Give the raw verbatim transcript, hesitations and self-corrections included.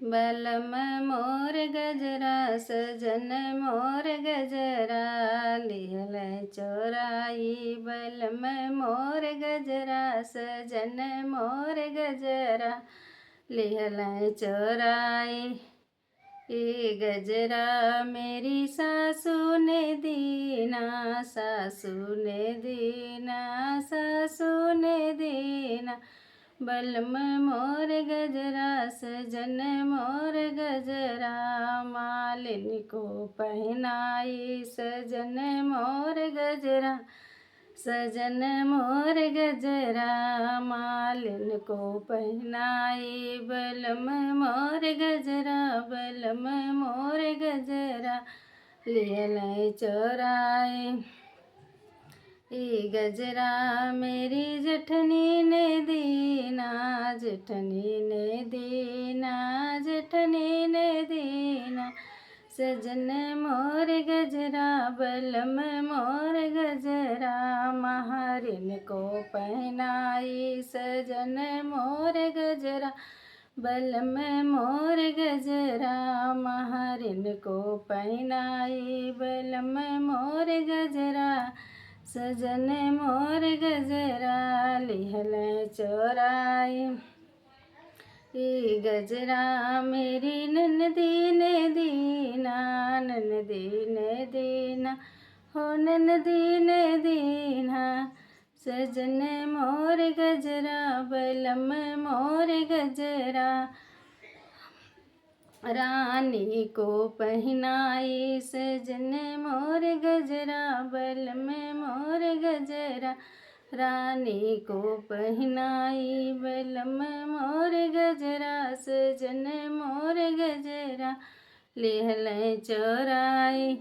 बलम मोर गजरा, सजन मोर गजरा, लिहल चोराई। बलम मोर गजरा, सजन मोर गजरा, लिहल चोराई। ई गजरा मेरी सासू ने दीना, सासू ने दीना, सासू ने दीना। बलम मोर गजरा, सजन मोर गजरा, मालिन को पहनाई। सजन मोर गजरा, सजन मोर गजरा, मालिन को पहनाई। बलम मोर गजरा, बलम मोर गजरा, लिहल चोराई। ई गजरा मेरी जेठनी ने दीना, जेठनी ने दीना, जेठनी ने दीना। सजन मोर गजरा, बलम मोर गजरा, महारिन को पहनाई। सजन मोर गजरा, बलम मोर गजरा, महारिन को पहनाई। बलम मोर गजरा, सजन मोर गजरा, लिहल चोराई। ई गजरा मेरी ननदी ने दीना, ननदी ने दीना, हो ननदी ने दीना। सजन मोर गजरा, बलम मोर गजरा, रानी को पहनाई। सजन मोर गजरा, बलम मोर गजरा, रानी को पहनाई। बलम मोर गजरा, सजन मोर गजरा, लिहल चोराई।